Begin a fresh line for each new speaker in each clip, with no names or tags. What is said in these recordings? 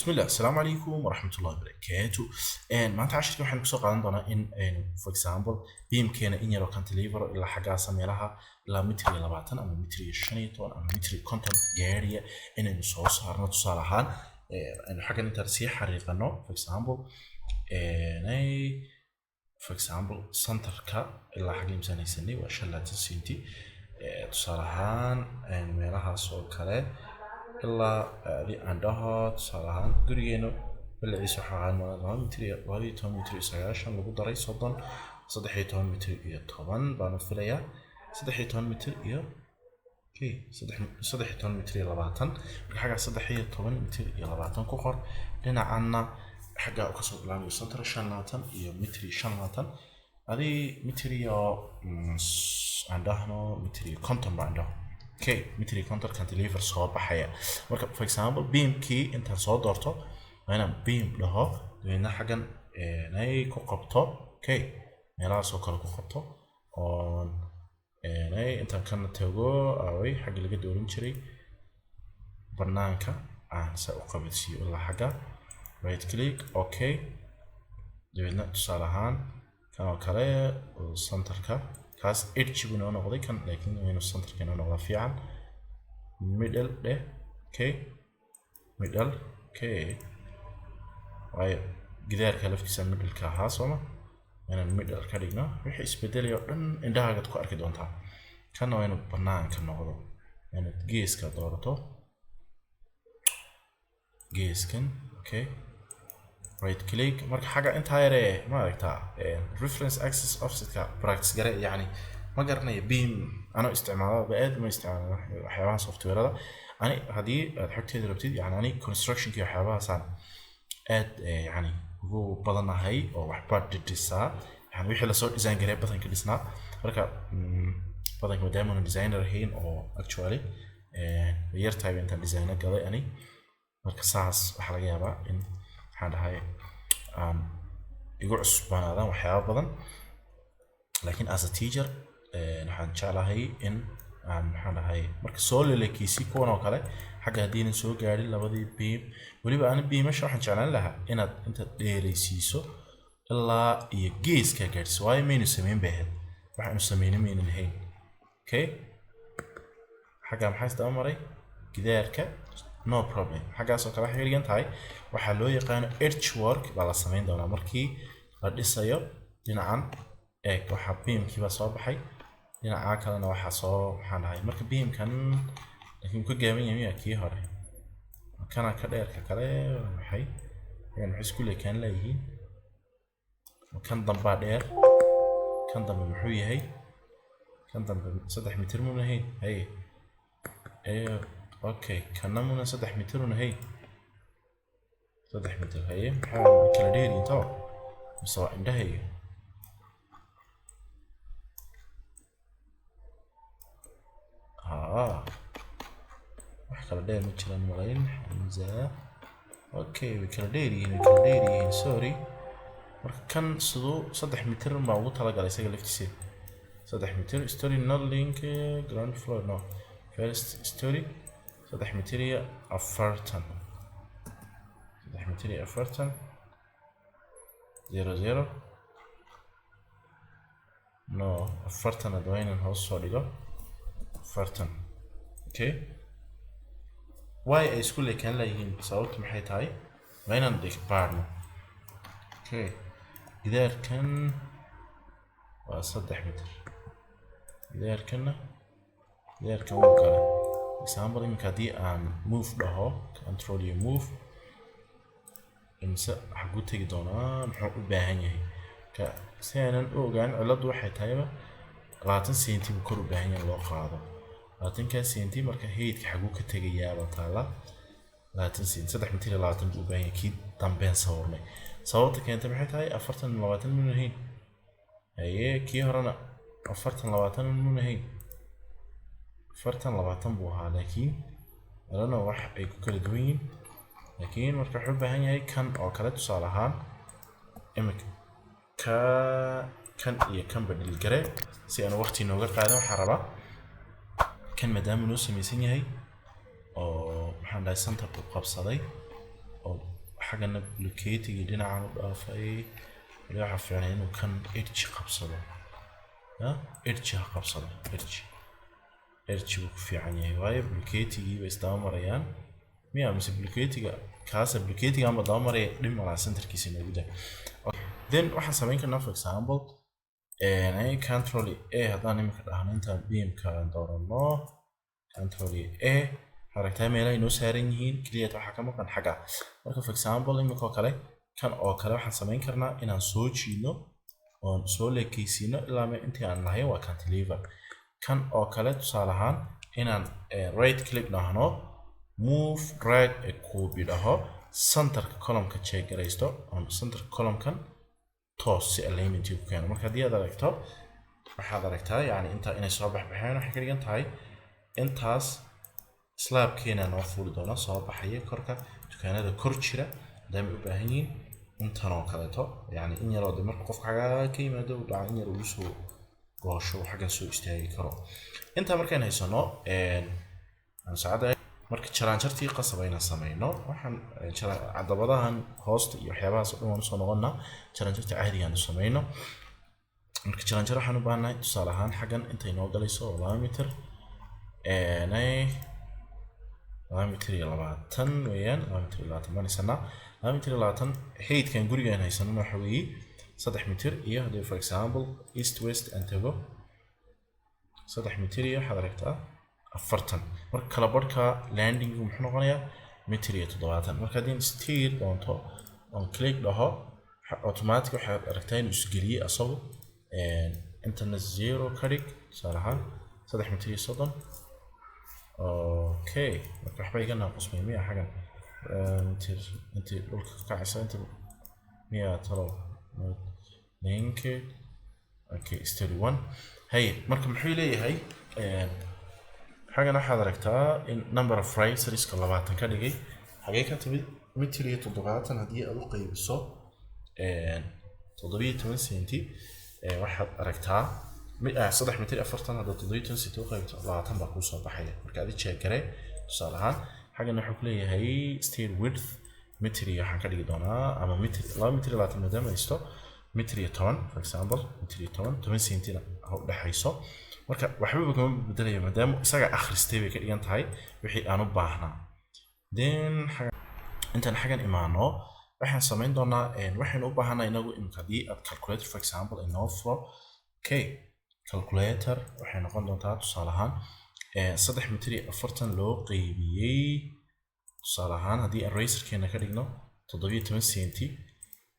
Bismillah, asalaamu calaykum waraxmatullahi wabarakaatu. Maanta cashirka waxaynu kusoo qaadan doonaa in for example beamkeena in yaroo cantilever ilaa xaggaasa meelaha ilaa 1.20 mitir ama 1.15 mitir ama 1.50 mitir gaariya inaynu soo saarno. Tusaale ahaan aynu xaggan intaan sii xariiqano, for example for example centerka ilaa xagga imsaan haysanay waa 25 centi. Tusaale ahaan meelahaas oo kale ilaa adi aan dhaho, tusaale ahaan gurigeenu balaciisa waxaa ahaa 2 mitir iyo 12 mitir iyo 90 lagu daray 30, 13 mitir iyo 10 baan u filayaa, 13 mitir iyo okay, 13 mitir iyo 20. Marka xaggaa 13 mitir iyo 20 ku qor, dhinacanna xaggaa uu kasoo bilaamayo center 25 iyo 1.25 mitir, adi mitir iyo aan dhahno 1.50 mitir baan dhaho. Okay, 1.50 mitir cantilever soo baxaya. Marka for example beamkii intaan soo doorto waa inaan beam dhaho, dabeedna xaggan nay ku qabto. Okay, meelahaas oo kale ku qabto oon nay intaan kana tago away xagga laga dooran jiray banaanka aan sa u qabadsiiyo ilaa xagga, right click, okay. Dabeedna tusaale ahaan kan oo kale centerka kaas edge buu inoo noqday kan, laakiin waa inuu centerka inoo noqdaa fiican. Middle dheh, okay, middle, okay, waayo gidaarka laftiisa middleka ahaa sooma, inaan middle ka dhigno. Wixii isbedelaya oo dhan indhahaagaad ku arki doontaa. Kanna waa inuu banaanka noqdo, waa inaad geeska doorato, geeskan, okay, right click. Marka xagga intaa yare ma aragtaa reference axis offsetka practice gare. Yani ma garanayo beam anoo isticmaalo ba aad ma isticmaalo waxyaabaha softwareada. Ani haddii aad xogteeda rabtid, yani ani constructionki waxyaabahaasaan aad yani ugu badanahay oo waxbaa dhidhisaa, yani wixii lasoo design gareey badanka dhisnaa. Marka badanka maadaama aanu designer ahayn oo actually way yar tahay intaan designer galay ani. Marka saas waxaa laga yaabaa in maxaan dhahay aan igu cusbaanaadaan waxyaaba badan, laakiin as a teacher waxaan jeclahay in aan maxaan dhahay marka soo lelekiisi kuwan oo kale xagga haddiinan soo gaadhin labadii beam. Weliba ani beamasha waxaan jeclaan lahaa inaad intaad dheeraysiiso ilaa iyo geeskaa gaadhsiiso, waayo maynu samayn bay ahayd, waxaanu sameynin maynan ahayn. Okay, xagga maxaa isdaba maray gidaarka? No problem. Xaggaas oo kale waxay ka dhigan tahay waxaa loo yaqaano edge work baa la samayn doonaa markii la dhisayo. Dhinacan eeg, waxaa beamkii baa soo baxay, dhinaca kalena waxaa soo maxaan dhahay marka beamkan, laakiin wuu ka gaaban yahay miya kii hore? Kana ka dheerka kale waa maxay? Xagan maxay isku leekaan leeyihiin? Kan dambaa dheer. Kan dambe muxuu yahay? Kan dambe 3 mitir muna ahayn? Haye ee okay, kana muna 3 mitir una ahayn? 3 mitir. Haye, maxaa kala dheer yihiin taba mise waa indhahayga? Haa, wax kala dheer ma jiraan malayn. Xamza, okay, way kala dheer yihiin, way kala dheer yihiin, sorry. Marka kan siduu 3 mitir baa ugu talagalay isaga laftiisa, 3 mitir. Story not link ground floor, no, first story 3 mitir iyo 40, 3 mitir iyo 40, 0 0, no, 40. Hadda waa inaan hoos soo dhigo 40. Okay, why ay isku leekaan leeyihiin? Sababtu maxay tahay? Waa inaan baadhno. Okay, gidaarkan waa 3 mitir, gidaarkanna gidaarkan wuu galay. Example iminka haddii aan move dhaho, control iyo move, imse xaguu tegi doonaa? Muxuu u baahan yahay? Ka si aanan u ogaan cilladdu waxay tahayba 20 centi buu kor u baahan yahay loo qaado 20-kaa centi. Marka heightka xaguu ka tegayaaba taala 20 centi, 3 mitir iyo 20 buu u baahan yahay. Kii dambeen sawirnay sababta keentay maxay tahay? 40 20 muna ahayn? Haye, kii horena 40 20 muna ahayn? 40 20 buu ahaa, laakiin alana wax ay ku kala duwan yihiin. Laakiin marka wuxuu u baahan yahay kan oo kale, tusaale ahaan imika ka kan iyo kanba dhilgare si aan waqti nooga qaadan. Waxaan rabaa kan maadaama noo samaysan yahay oo maxaan dhahay center u qabsaday oo Xaggana bulkeetigii dhinacan u dhaafay. Wali waxaa fiicnay inuu kan edge qabsado. Ya edge ha qabsado, edge buu ku fiican yahay, waayo bulkeetigii bay isdaba marayaan miya? Mise bulkeetiga kaasa bulkeetiga ama daba maraya, dhib malaa, centerkiisa inoogu daa. Then waxaan samayn karnaa, for example, Control A haddaan iminka dhahno, intaan beamka aan doorano, Control A, aragtaa meelaha inoo saaran yihiin. Keliya waxaa ka maqan xagga. Marka, for example, iminka oo kale, kan oo kale waxaan samayn karnaa inaan soo jiidno oon soo leekeysiino ilaa intii aan lahayn waa cantilever. Kan oo kale, tusaale ahaan, inaan right click dhahno, move, drag a copy dhaho, centerka columnka check garaysto, oon centerka columnkan toos si alignment ku keeno. Marka haddii aad aragto, waxaad aragtaa yani intaa inay soo baxbaxeen. Waxay ka dhigan tahay intaas slabkeena noo fuuli doona, soo baxaya korka dukaanada kor jira, maadaama u baahan yihiin intan oo kaleeto, yani in yaroo de marka qofka xagaa ka yimaado uu dhaca, in yar uu soo goosho, uu xaggan soo istaagi karo. Intaa markaan haysano, saacadda marka jaraanjartii qasab ayna sameyno. Waxaan cadabadahan hoosta iyo waxyaabahaas oo dhan waan usoo noqonnaa. Jaraanjarta caadiga aanu sameyno. Marka jaraanjar waxaan u baahannahay, tusaale ahaan, xaggan intay noo galayso oo 2 mitir, 2 mitir iyo 20 weeyaan. 2 mitir iyo 20 baan haysanaa, 2 mitir iyo 20. Heightkan gurigaan haysanana waxa weeye 3 mitir iyo, haddii, for example, east west aan tago, 3 mitir iyo, waxaad aragtaa, 40. Marka kala barhka landing muxuu noqonayaa? Mitir iyo 70. Marka haddii stair doonto on click dhaho, automatic waxaad aragtaa inuu isgeliyey asagu. Intana zero ka dhig, tusaale ahaan 3 mitir iyo 30. Okay, marka waxba iga naaqusmay miya xagan? Mitir intii dhulka ka kacaysa inta miya talow link? Okay, study one. Hey, marka muxuu leeyahay xagan? Waxaad aragtaa in number of riserska 20 ka dhigay. Xagee ka timid mitir iyo 70? Haddii aad u qaybiso 17 centi, waxaad aragtaa 3 mitir 40. Haddaad 17 centi u qaybto, 20 baa kuu soo baxaya. Marka adi check garee. Tusaale ahaan, xaggan wuxuu ku leeyahay stair width mitir iyo, waxaan ka dhigi doonaa ama mitir, 2 mitir iyo 20 maadaama haysto, mitir iyo 10, for example, mitir iyo 10, 10 centina ha u dhexayso. Marka waxbaba kama bedelayo, maadaama isaga akhristay bay ka dhigan tahay wixii aan u baahnaa. Then intaan xaggan imaano, waxaan samayn doonaa, waxaynu u baahanaa inagu imika haddii aad calculator, for example, inoo furo. Okay, calculator waxay noqon doontaa, tusaale ahaan, 3 mitir iyo 40 loo qeybiyey, tusaale ahaan, haddii aan riserkeena ka dhigno 17 centi,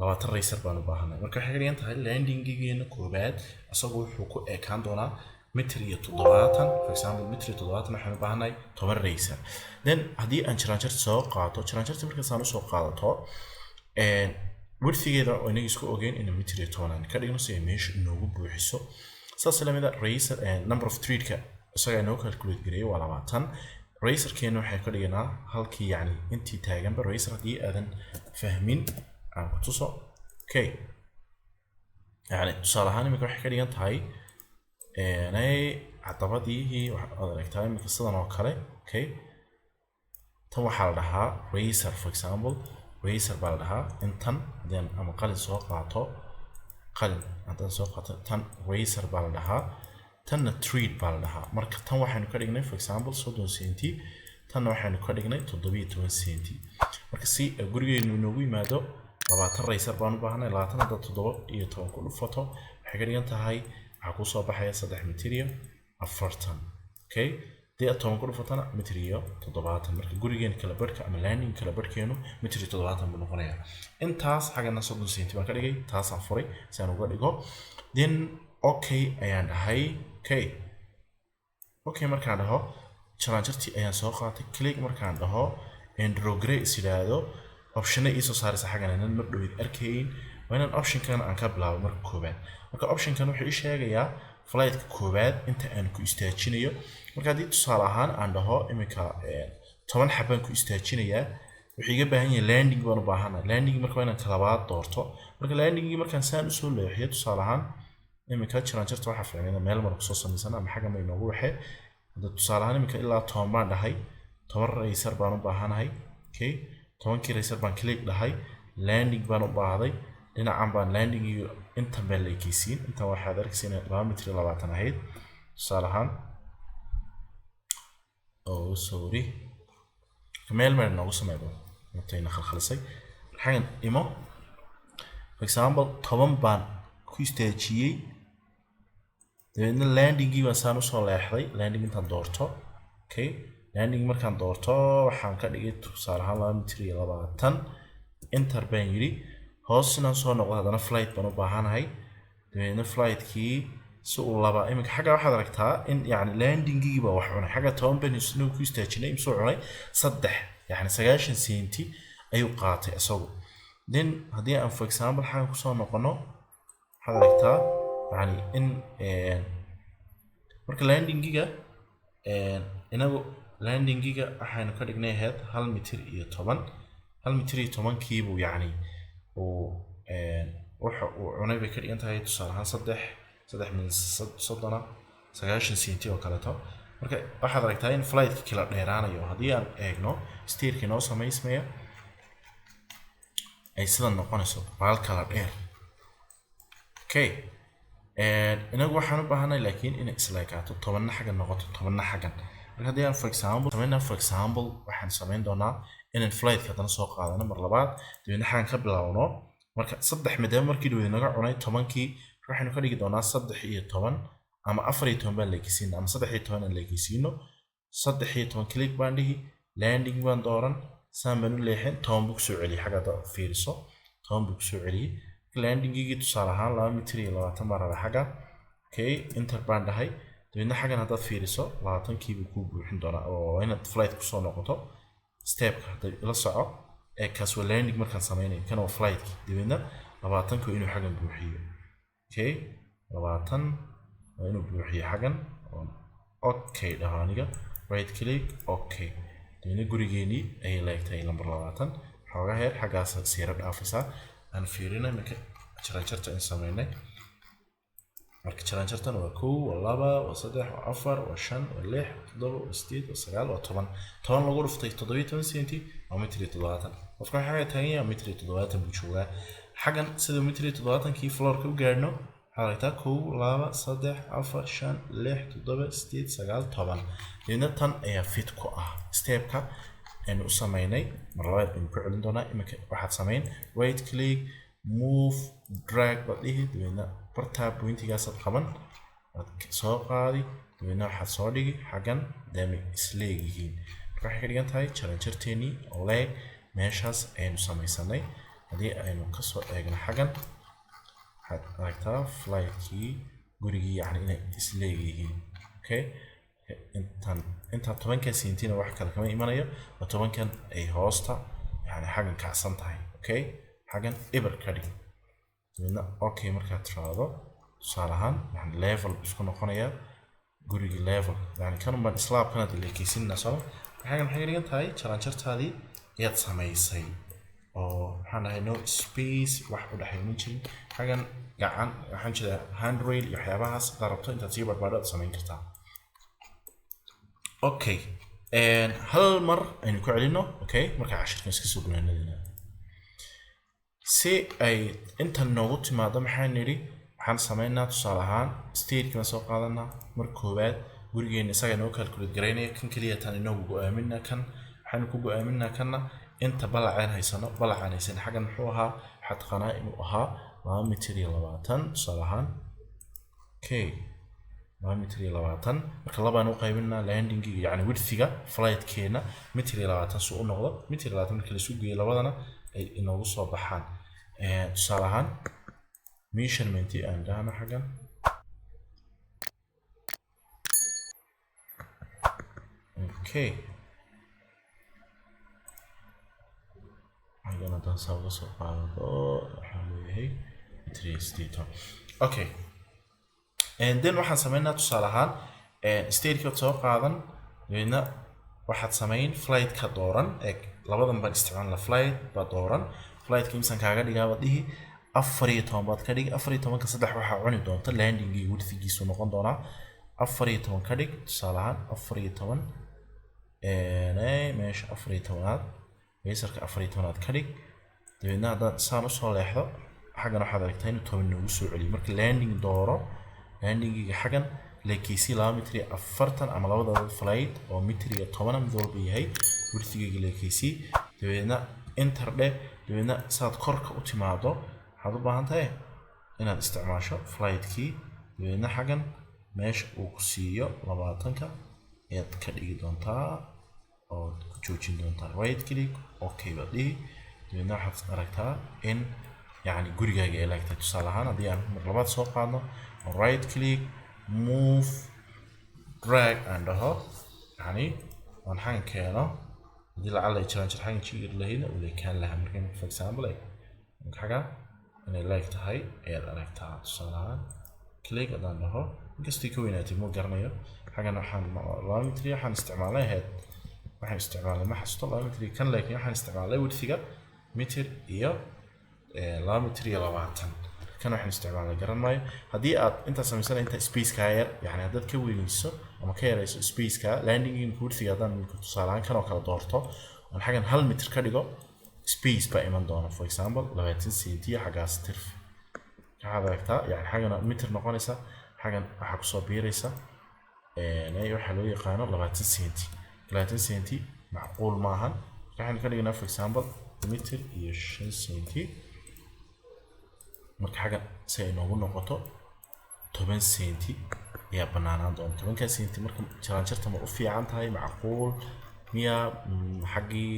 20 riser baan u baahanay. Marka waxay ka dhigan tahay landingigeena koobaad isagu wuxuu ku ekaan doonaa mitir iyo 70. For example, mitir iyo 70 waxaan u baahanay 10 riser. Then haddii aan jaraanjarta soo qaato, jaraanjarta markaasaan usoo qaadato, widthigeeda oo inaga isku ogeyn in mitir iyo 10 aan ka dhigno si ay meesha inoogu buuxiso. Saas lamid a riser number of treadka isaga inoo calculate gareeyay waa 20. Riserkeena waxay ka dhiganaa halkii, yacni intii taaganba riser. Haddii aadan fahmin, aan ku tuso. Okay, yani tusaale ahaan, imika waxay ka dhigan tahay cadabadii waxaad aragtaa imika sidan oo kale. Okay, tan waxaa la dhahaa riser. For example, riser baa la dhahaa intan. Haddii aan ama qalin soo qaato, qalin haddaan soo qaato, tan riser baa la dhahaa, tanna tread baa la dhahaa. Marka tan waxaynu ka dhignay, for example, 30 centi, tanna waxaynu ka dhignay 17 centi. Marka si gurigeenu inoogu yimaado, 20 riser baan u baahanay. 20 haddaad 17 ku dhufato, waxay ka dhigan tahay waxaa kusoo baxaya 3 mitir iyo 40. Okay, haddii aad 10 ku dhufatana, mitir iyo 70. Marka gurigeena kala barhka ama landing kala barhkeenu mitir iyo 70 buu noqonayaa. Intaas xaggana 30 centi baan ka dhigay, taasaan furay si aan uga dhigo. Then okay ayaan dhahay. Okay, markaan dhaho, jaraanjartii ayaan soo qaatay. Click markaan dhaho, draw is yidhaahdo, optiona iisoo saaraysa xaggan inaan mar dhoweyd arkayn. Waa inaan optionkan aan ka bilaabo marka koobaad. Marka optionkan wuxuu ii sheegayaa flightka koowaad inta aan ku istaajinayo. Marka haddii, tusaale ahaan, aan dhaho iminka 10 xabaan ku istaajinayaa, wuxuu iga baahan yahay landing baan u baahanahay. Landing marka waa inaan kalabaad doorto. Marka landingii markaan saan usoo leexiyo, tusaale ahaan, iminka jaranjarta waxaa fiicnayna meel mar kusoo samaysan ama xaggan bay inoogu waxee. Hadda, tusaale ahaan, iminka ilaa 10 baan dhahay, 10 riser baan u baahanahay. Okay. 10kii riser baan click dhahay, landing baan u baahday, dhinacan baan landing iyo intan baan la ekeysiin. Intan waxaad arkaysa inay 2.20 mitir ahayd tusaale ahaan. Oh sorry, meel meel noogu sameeyo intayna khalkhalisay. Xagan imo, for example 10 baan ku istaajiyey, dabeedna landingii baan saan usoo leexday. Landing intaan doorto, okay, landing markaan doorto waxaan ka dhigay tusaale ahaan 2.20 mitir, enter baan yidhi. Hoos inaan soo noqdo, haddana flight baan u baahanahay. Dabeedna flightkii si uu laba iminka xagga waxaad aragtaa in yani landingigii baa wax cunay. Xagga 10 baan isnagu ku istaajinay, imsuu cunay 3, yani 90 senti ayuu qaatay isagu. Then haddii aan for example xagga kusoo noqono, waxaad aragtaa yani in marka landingiga inagu landingiga waxaynu ka dhignay ahayd 1.10 mitir. 1.10 mitir kiibuu yacni uu waxa uu cunay bay ka dhigan tahay tusaale ahaan 3 mil 30 90 senti oo kaleeto. Marka waxaad aragtaa in flightka kala dheeraanayo. Haddii aan eegno stairka inoo samaysmaya ay sidan noqonayso, baal kala dheer. Okay, inagu waxaan u baahanay laakiin inay isleekaato, 10-na xaggan noqoto, 10-na xaggan. Marka haddii aan for example sameynaa, for example waxaan samayn doonaa inaan flightka haddana soo qaadano mar labaad, dabeedna xaggan ka bilowno. Marka 3 maadaama markii dhaweyd naga cunay 10kii, waxaynu ka dhigi doonaa 13 ama 14 baan leekisiina ama 13 aan leekisiino. 13 click baan dhihi, landing baan dooran, saan baan u leexin, 10 buu kusoo celiyey. Xagga hadda fiiriso, 10 buu kusoo celiyey landingigii. Tusaale ahaan 2.20 mitir baan rabaa xagga. Okay, enter baan dhahay. Dabeedna xaggan haddaad fiiriso 20kii buu kuu buuxin doonaa oo inaad flight kusoo noqoto stepka hadda ila soco. Ee kaas waa landing markaan sameynayo, kan waa flightkii. Dabeedna 20-ku inuu xaggan buuxiyo. Okay, 20 waa inuu buuxiyo xaggan. Okay dhaho aniga, right click, okay. Dabeedna gurigeenii ayay leegtahay lambar 20, xoogaa heer xaggaas siira dhaafaysaa. Aan fiirino iminka jaranjarta in sameynay. Marka jaranjartan waa 1, waa 2, waa 3, waa 4, waa 5, waa 6, waa 7, waa 8, waa 9, waa 10. 10 lagu dhuftay 17 senti waa 1.70 mitir. Qofka xagga taagan yahay 1.70 mitir buu joogaa. Xaggan sida 1.70 mitirkii floorka u gaadhno, waxaad aragtaa 1, 2, 3, 4, 5, 6, 7, 8, 9, 10. Dabeedna tan ayaa fit ku ah stepka aynu u sameynay. Mar labaad baynu ku celin doonaa. Iminka waxaad samayn right click, move, drag baad dhihi, dabeedna bartaa pointigaasaad qaban, waad soo qaadi, dabeedna waxaad soo dhigi xaggan daamay isleegyihiin. Marka waxay ka dhigan tahay jaranjarteenii oo leeg meeshaas aynu samaysanay. Haddii aynu kasoo eegno xaggan, waxaad aragtaa flightkii gurigii yacni inay isleegyihiin. Okay, intan intaa 10-ka sentina wax kale kama imanayo, waa 10-kan ay hoosta yani xaggan kacsan tahay. Okay, xaggan eber ka dhig, dabeedna okay markaad tiraahdo, tusaale ahaan yani level isku noqonayaa gurigii level, yani kan baan slabkanaad leekeysinaa sooma. Xaggan maxay ka dhigan tahay? Jaranjartaadii ayaad samaysay oo maxaan dhahay no space wax u dhexeeya ma jirin. Xaggan gacan waxaan jeedaa handrail iyo waxyaabahaas haddaad rabto intaad sii barbaadho aad samayn kartaa. Okay, hal mar aynu ku celino. Okay, marka cashirkan iska soo gunaanadina si ay intan noogu timaado, maxaan nidhi? Waxaan samaynaa tusaale ahaan stairkii baan soo qaadanaa. Mar koowaad gurigeena isaga inoo calculate garaynaya, kan keliya tan inoogu go-aaminaa. Kan waxaanu ku go-aaminaa kanna inta balaceen haysano. Balacaan haysano xaggan muxuu ahaa? Waxaa taqaanaa inuu ahaa 2.20 mitir tusaale ahaan. Okay, 2.20 mitir. Marka labaan u qaybinaa landingiga, yacni widthiga flightkeena 1.20 mitir si u noqdo 1.20 mitir. Marka la isu geeyo labadana ay inoogu soo baxaan. Tusaale ahaan measurement aan dhahno xaggan. Okay, xaggan haddaan saa uga soo qaado waxaan leeyahay 1.80 mitir. Okay, and then waxaan sameynaa tusaale ahaan stairkii waad soo qaadan, dabeedna waxaad samayn flight ka dooran. Eeg, labadan baan isticmaalna. Flight baa dooran, flightka imsan kaaga dhigaa baad dhihi, 14 baad ka dhigi. 14-ka 3 waxaa cuni doonta landingii, widthigiisu noqon doonaa 14 ka dhig tusaale ahaan 14. Meesha 14-aad Riserka 14aad ka dhig. Dabeedna haddaad saan usoo leexdo xaggan, waxaad aragtaa inuu 10 noogu soo celiyo. Marka landing dooro, landingiga xaggan leekeysi 2 mitir iyo 40 ama labada flight oo mitir iyo 10 mid walba yahay widthigayga leekeysi. Dabeedna enter dheh. Dabeedna saad korka u timaado, waxaad u baahan tahay inaad isticmaasho flightkii. Dabeedna xaggan meesha uu ku siiyo 20-ka ayaad ka dhigi doontaa ood ku joojin doontaa. Right click, okay baad dhihi. Dabeedna waxaad aragtaa in yacni gurigaaga ay laagtahay. Tusaale ahaan, haddii aan mar labaad soo qaadno, right click, move, drag aan dhaho, yacni aan xaggan keeno, haddii lacala ay jiraan jir xaggan jiri lahaydna uu leekaan lahaa. Marka for example, xagga inay leeg tahay ayaad aragtaa. Tusaale ahaan, click haddaan dhaho, inkastay ka weynaatay ma garanayo. Xaggan waxaan 2 mitri waxaan isticmaalay ahayd, waxaan isticmaalay ma xasuusto 2 mitri kan, laakiin waxaan isticmaalay widthiga mitir iyo 2 mitir iyo 20. Kan waxaan isticmaalay garan maayo. Haddii aad intaa samaysana, inta spaceka yar, yani haddaad ka weyneyso ama ka yarayso spaceka landing widthiga, haddaan tusaale ahaan kan oo kale doorto, aan xaggan 1 mitir ka dhigo, space baa iman doona. For example, 20 centi xaggaas tirf. Waxaad aragtaa yani xaggana mitir noqonaysa, xaggan waxaa kusoo biiraysa waxaa loo yaqaano 20 centi. 20 centi macquul maahan. Waxaan ka dhignaa, for example, mitir iyo 5 centi. Marka xaggan si ay noogu noqoto 10 centi ayaa banaanaan doona. 10-kaa centi marka jaranjarta ma u fiican tahay? Macquul miya? Xaggii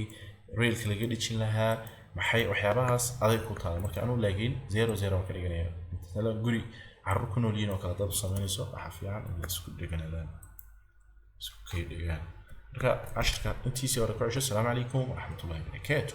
railka laga dhijin lahaa maxay? Waxyaabahaas adag ku taala. Marka anugu laakiin 0 0 aan ka dhiganaya. Mathalan, guri carruur ku nool yihiin oo kale haddaad u samaynayso, waxaa fiican inay isku dheganaadaan, isku kay dhegaan. Marka cashirka intiisii hore ku cesho. Asalaamu calaykum waraxmatullahi wabarakaatu.